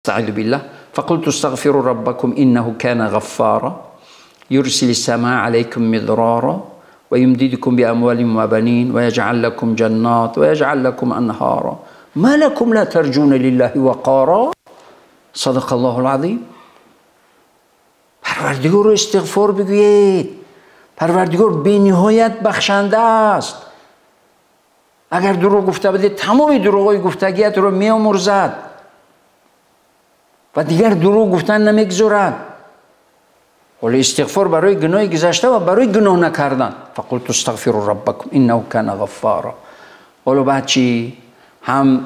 أستعيذ بالله فقلت استغفروا ربكم إنه كان غفارا يرسل السماء عليكم مدرارا ويمددكم بأموال وبنين ويجعل لكم جنات ويجعل لكم أنهارا ما لكم لا ترجون لله وقارا صدق الله العظیم. پروردگار رو استغفار بگویید. پروردگار بی‌نهایت بخشنده است. اگر دروغ گفته بودید تمام دروغ‌های گفتگیت رو می‌آمرزد و دیگر دروغ گفتن نمیگذارد. ولی استغفار برای گناه گذشته و برای گناه نکردن. فقلت استغفروا ربکم انه کان غفارا. حالا بعد چی؟ هم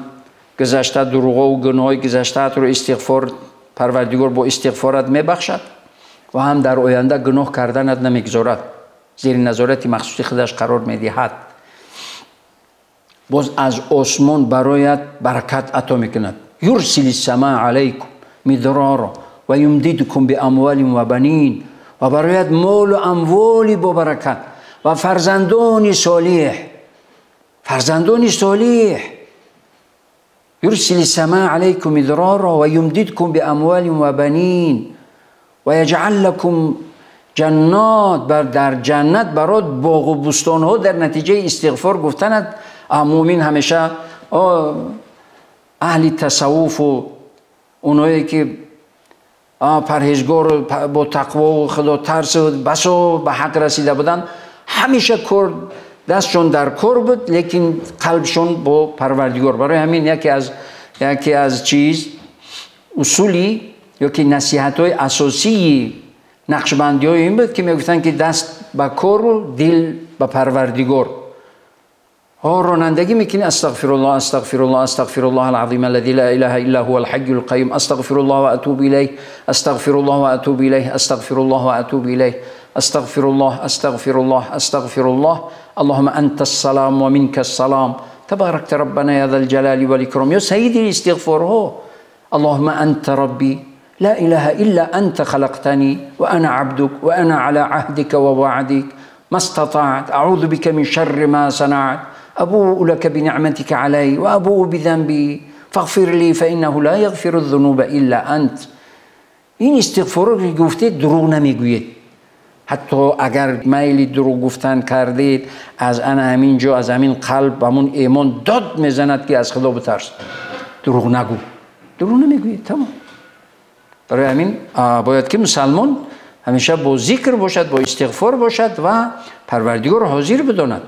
گذشته دروغ و گناه گذشته رو استغفار، پروردگار با استغفارت میبخشد و هم در آینده گناه کردنت نمیگذارد، زیر نظارت مخصوص خودش قرار میدهد. باز از آسمان برایت برکت عطا میکند. یرسل السماء علیکم مدرارا و یمددکم باموال و بنین، و برایت مال و اموالی با برکت و فرزندان صالح. فرزندان صالح. یرسل السماء علیکم مدرارا و یمددکم باموال و بنین و یجعل لکم جنات. بر در جنت برات باغ و بستان ها در نتیجه استغفار گفتند. مؤمن همیشه اهل تصوف و اونایی که پرهیزگار با تقوا و خدا ترس و بسا به حق رسیده بودن، همیشه کار دستشون در کار بود، لیکن قلبشون با پروردگار. برای همین یکی از چیز اصولی یا که نصیحت های اساسی نقشبندی های این بود که میگفتن که دست به کار و دل به پروردگار. ها رانندگی میکنی، استغفر الله استغفر الله استغفر الله العظیم الذي لا اله الا هو الحي القيوم استغفر الله واتوب الیه استغفر الله واتوب الیه استغفر الله واتوب الیه استغفر الله استغفر الله استغفر الله اللهم انت السلام ومنك السلام تباركت ربنا يا ذا الجلال والاكرام. یا سیدی الاستغفار ها، اللهم انت ربي لا اله الا انت خلقتني وانا عبدك وانا على عهدك ووعدك ما استطعت اعوذ بك من شر ما صنعت أبوء لك بنعمتك علي وأبوء بذنبي فاغفر لي فإنه لا يغفر الذنوب إلا أنت. این استغفار رو که گفتید دروغ نمیگویید. حتی اگر میل دروغ گفتن کردید، از ان همینجا از همین قلب همون ایمان داد میزند که از خدا بترس، دروغ نگو، دروغ نمیگویید، تمام. برای همین باید که مسلمان همیشه با ذکر باشد، با استغفار باشد و پروردگار حاضر بداند.